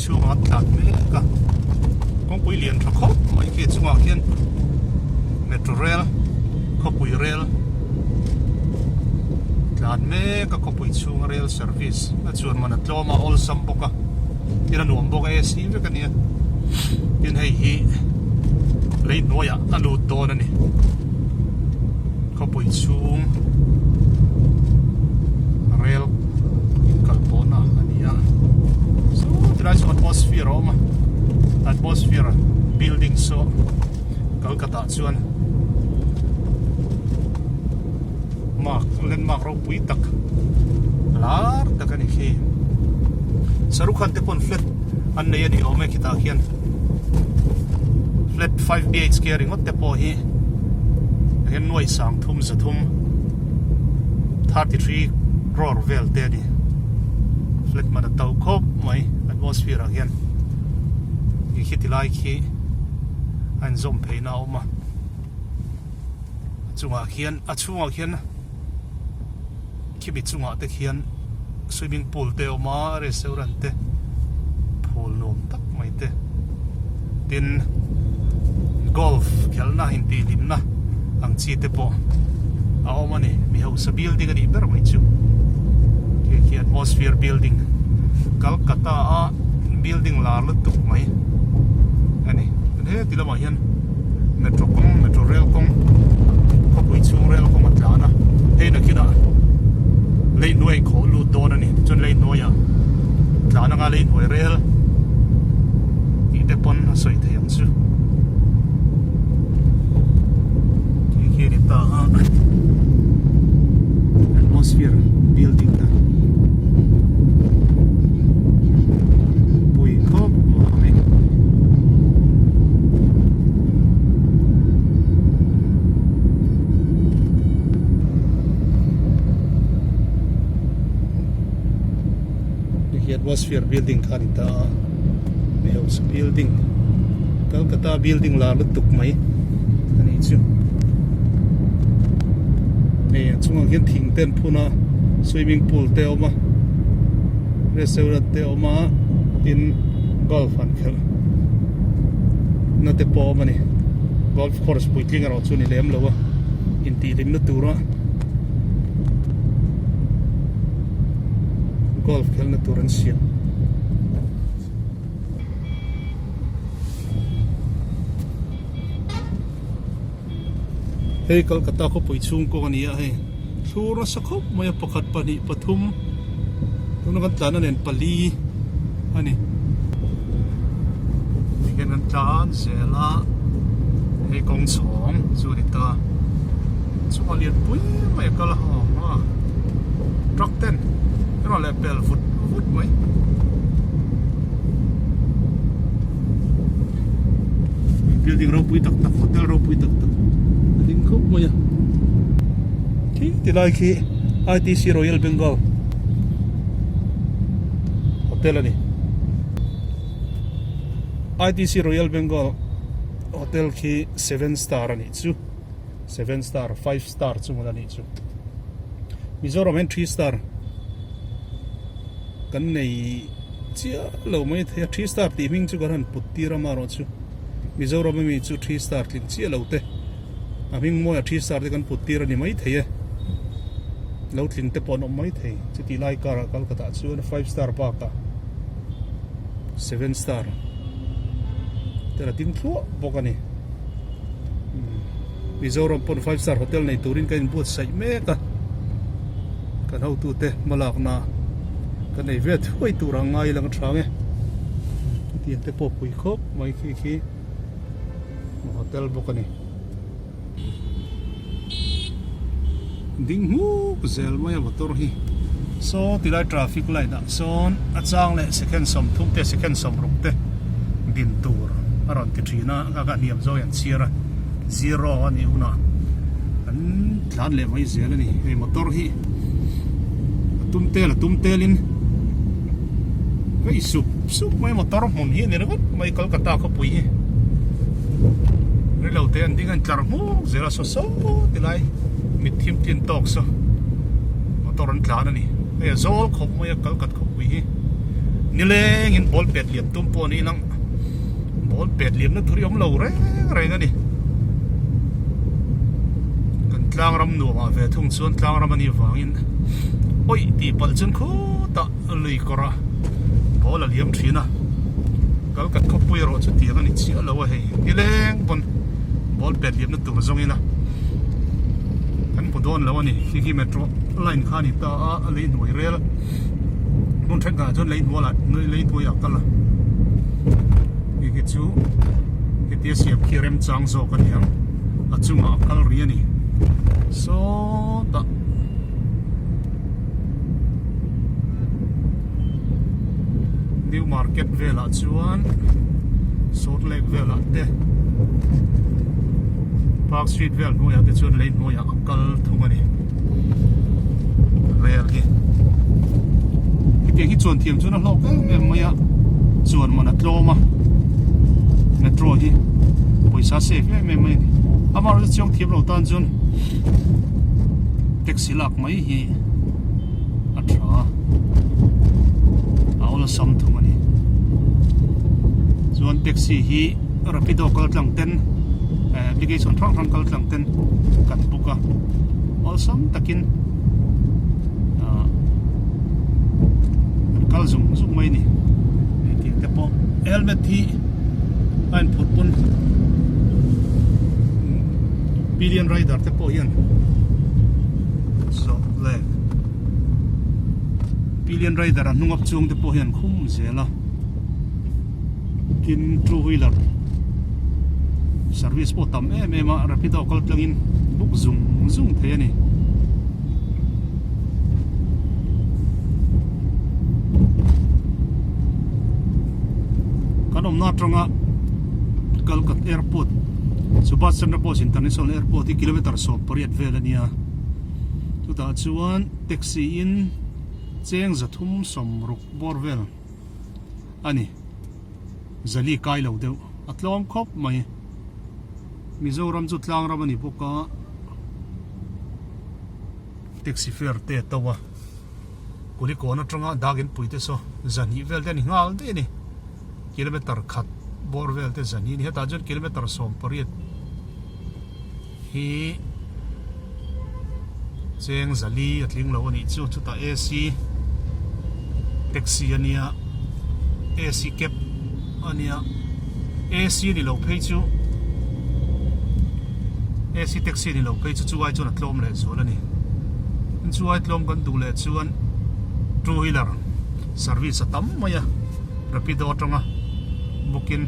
chhungah an tlan mek a kawngpui lian tha khawp mai khi chungah khian metro rail khawpui rail tlan mek a khawpui chhunga rail service a chuan man a tlawm a awlsam bawk a tin a nuam bawk a AC vek a nia tin hei hi lei hnuaiah a lut dawn a ni khawpui chhung rail inkal pawhna a ni a saw tilai saw atmosphere a awm a atmosphere building saw Kolkata chuan mark landmark ropui tak lar tak a ni khi Sarukhan te pawn flat an nei a ni awm e khitah khian flat 5 BHK ringawt te pawh hi hian nuai sang thum za thum 33 crore vel te a ni flat man a to khawp mai atmosphere ah hian ih khi ti lai khi a inzawm pheina a awm a a chungah khian a chhungah khian khimi chungah te khian swimming pool te a awm a restaurant te phul nuam tak mai te tin golf khelhna intihhlimna ang chi te pawh a awm a ni mi hausa building a nih ber mai chu khi khi atmosphere building Calcutta a building lar lutuk mai a ni chuan heti lamah hian metro kawng metro rail kawng khawpui chhung rail kawng a tlan a hei nakinah lei hnuai khawh lut dawn a ni chuan lei hnuaiah tlan anga lei hnuai rel tih te pawn a sawi thei ang chu khi khi a ni ta a atmosphere building a pui khawp mai. Hei hi atmosphere building kha a ni ta a mi hausa building Calcutta building lar lutuk mai a nih chu hei a chungah khian thing te an phun a swimming pool te a awm a restaurant te a awm a tin golf an khelh na te pawh a awm a ni golf course puitling erawh chu a ni lem lo a intihhlimna tura golf khelhna tur an siam. Hei Kolkata khawpui chhung kawng a ni a hei thlur nasa khawp mai a pakhat pahnih pathum tuna kan tlan a nen pali a ni. Tikhian kan tlan zel a hei kawng chhawng chu a ni ta chungah lian pui mai a kal a aw truck ten erawh leh pel vut vut mai. Building ropui tak tak hotel ropui tak tak a ding khawp mai a khi ti lai khi I T C Royal Bengal hotel a ni I T C Royal Bengal hotel khi seven star a nih chu seven star five star chu mawn a nih chu Mizoram hian three star kan nei chiah lo mai thei a three star tih hming chu kan han put tir a amaherawh chu Mizoram ami chu three star tling chiah lo te a hming mawi a three star te kan put tir a ni mai thei e lo tling te pawh an awm mai thei chutih lai karah Kolkata chuan five star bakah seven star te la ding thluah bawk a ni Mizoram pawn five star hotel nei turin ka inbuatsaih mek a kan hotute hmalakna ka nei ve thuai tur ang ngai lang tha nge hetiang te pawh pui khawp mai khi khi hotel bawk a ni ding hmuk zel mai a motor hi saw tilai traffic light ah sawn a chang leh second 30 te second 60 te din tur a rawn ti thin a a ka hniam zawng an chhiar a zero a nih hunah an tlan leh mai zel a ni hei motor hi a tum tel a tum telin hei sup sup mai motor hmun hi a ni ringawt mai Kolkata khawpui hi rilo te an ding a an tlar hmuk zel a saw saw tilai mit thim tlin tawk saw motor an tlan a ni hei a zawl khawp mai a Kolkata khawpui hi. Nilengin ball pet liam tum pawh ni ilang ball pet liamna tur hi awm lo reng reng a ni. Kan tlang ram nuamah ve thung chuan tlang ram a nih vangin awih tih palh chuan khutah lui kawr a ball a liam thin a. Kalkat khawpui erawh chu tiang a ni chiah lo a hei nileng pawn ball pet liamna tur zawngin a kan hmu dawn lo a ni. Khi khi metro line kha a ni ta a a lei hnuai rel hmun thenkhatah chuan lei hnual ah lei hnuai ah kal a khi khi chu hetia siam khi remchang zawk a ni ang a chungah a kal rih a ni sawtah. New Market velah chuan Salt Lake velah te Park Street vel hnuaiah te chuan lei hnuaiah a kal thung a ni rel hi hetiang hi chuan thiam chuan a hlawk em em mai a chuan man a tlawm a metro hi pawisa save em em mai a ni amaherawhchu chiang thiam lo tan chuan taxi lak mai hi a tha a a awlsam thung a ni chuan taxi hi rapido kal tlang ten eh application hrang hrang kal tlang ten kan book a awlsam takin ah an kal zung zung mai a ni hei tih te pawh helmet hi a inphurh pawn pillion rider te pawh hian Zawh leh Pillion Rider a hnung ap chung te pawh hian khum zel a tin two wheeler service pawh tam em em a rapido kal tlangin buk zung zung thei a ni. Kan awmna atanga Kalkat Airport Subhash Chandra Bose International Airport hi kilometer 18 vel a nia. Chutah chuan taxi in cheng zathum sawmruk bawr vel a ni. Zali kai lo deuh a tlawm khawp mai. Mizoram chu tlang ram a ni bawk a, taxi fare te a to a, Kulikawn atanga Dakin pui te saw zahnih vel te a ni nghal daih a ni. Kilometer khat bawr vel te zahnih a ni. Hetah chuan kilometer 18 hi cheng zali a tling lo a nih chu chutah AC taxi a nia AC cab a nia AC ni lo phei chu AC taxi ni lo phei chu chu ai chuan a tlawm leh zual a ni chu ai tlawm kan duh leh chuan two wheeler service a tam mai a rapido atanga book in.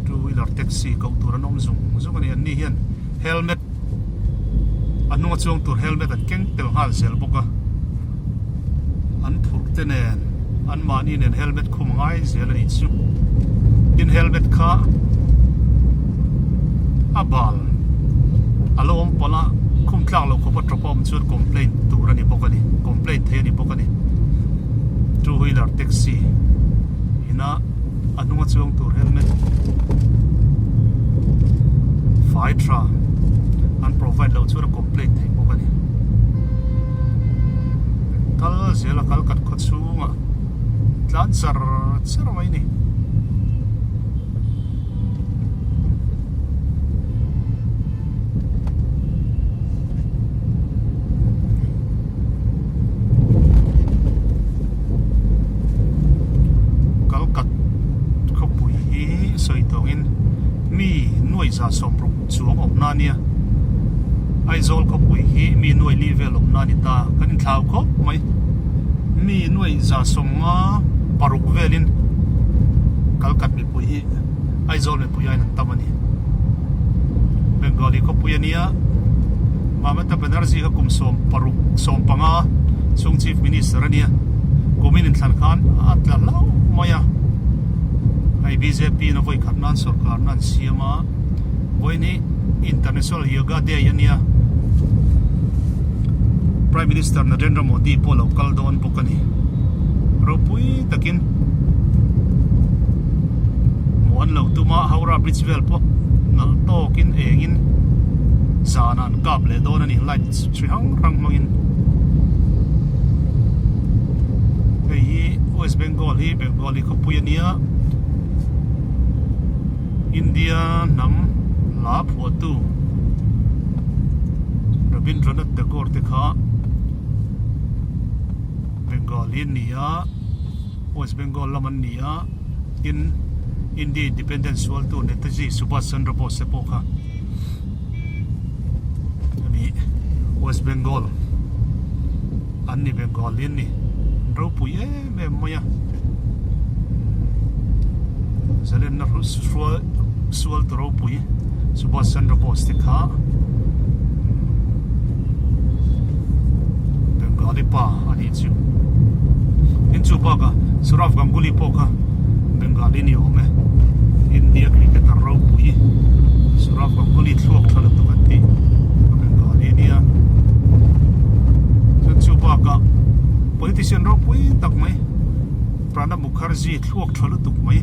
Two wheeler taxi koh tur an awm zung zung a ni an ni hian helmet a hnunga chuang tur helmet an keng tel nghal zel bawk a an phurh te nen an mahni nen helmet khum a ngai zel a nih chu tin helmet kha a bal a lo awm palh a khum tlak loh khawpa tawp a awm chuan complaint tur a ni bawk a ni complaint thei a ni bawk a ni two wheeler taxi ina. A hnunga chuang tur helmet fai tha an provide loh chuan a complaint theih bawk a ni. Kal zel a kal kat khaw chhungah tlan char char mai a ni. Kalkat khawpui hi sawi tawngin mi nuai za 60 chuang awmna a nia. Aizawl khawpui hi mi nuai li vel awmna a ni ta. Kan inthlau khawp mai. Mi nuai za 56 velin Kalkat mipui hi Aizawl mipui aiin an tam a ni. Bengali khawpui a nia. Mamata Banerjee kha kum 16 15 chhung Chief Minister a nia. Kumin inthlan khan a tla hlauh mai a. Hei bjp in a vawi khat nan sorkar na an siam a. Vawiin hi International Yoga Day a nia. Prime Minister Narendra Modi pawh lo kal dawn bawk a ni. Ropui takin hmuh an lo tum a, Howrah Bridge vel pawh nalh tawkin engin zanah an kap leh dawn a ni, light chi hrang hrang hmangin. hi Bengali khawpui a nia India hnam hla phuahtu Rabindranath Tagore te kha Bengali an ni a West Bengal lam an ni a tin India Independence sualtu Netaji Subhash Chandra Bose te pawh kha ani West Bengal an ni Bengali an ni an ropui em em mai a zalenna hrual sual tu ropui Subhash Chandra Bose te kha Bengali pa a nih chu tin chu bakah Sourav Ganguly pawh kha Bengali ni awm e India cricketer ropui Sourav Ganguly thluak tha lutuk an tih a Bengali ania chuan chu bakah politician ropui tak mai Pranab Mukherjee thluak tha lutuk mai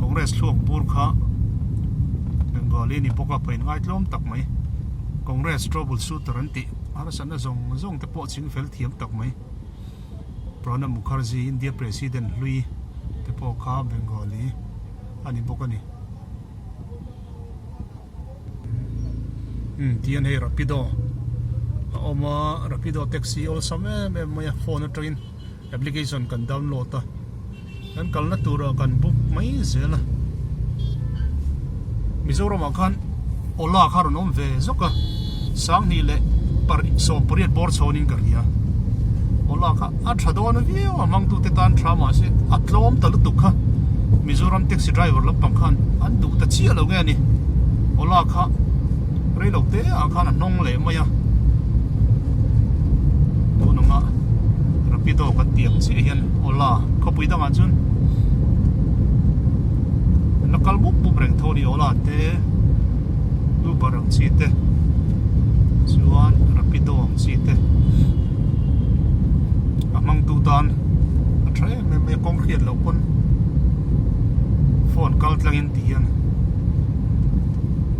Congress thluak bur kha Bengali ni bawk a pain ngaitlawm tak mai Congress trouble shooter an tih harsatna zawng zawng te pawh ching fel thiam tak mai. Pranab Mukherjee India President hlui te pawh kha Bengali a ni bawk a ni. Umm tihian hei Rapido a awm a, Rapido taxi awlsam em em mai a phone atangin application kan download a, kan kalna turah kan book mai zel a. Mizoram ah khan Ola kha rawn awm ve zawk a, Sanghnih leh 18 bawr chhawnin ka ria. Ola kha a tha dawn viau a, hmangtute tan tha mahse a tlawm ta lutuk kha Mizoram taxi driver lampang khan an duh ta chiah lo nge a ni. Ola kha rei lo te ah khan a hnawng leh mai a, tun anga Rapido kan tih ang chiah hian Ola khawpui dangah chuan an la kal mup mup reng tho a ni Ola te Uber ang chi te chuan Rapido ang chi te a hmangtu tan a tha em em mai a kawng hriat loh pawn phone kal tlangin ti hian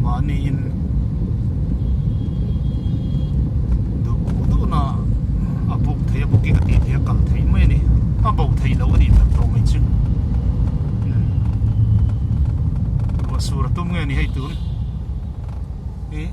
mahni in duh duhna a book thei a booking a tih theih a kal theih mai a ni a bo theih loh a nih tak tawh mai chu ruah sur a tum nge ni hei tun hi.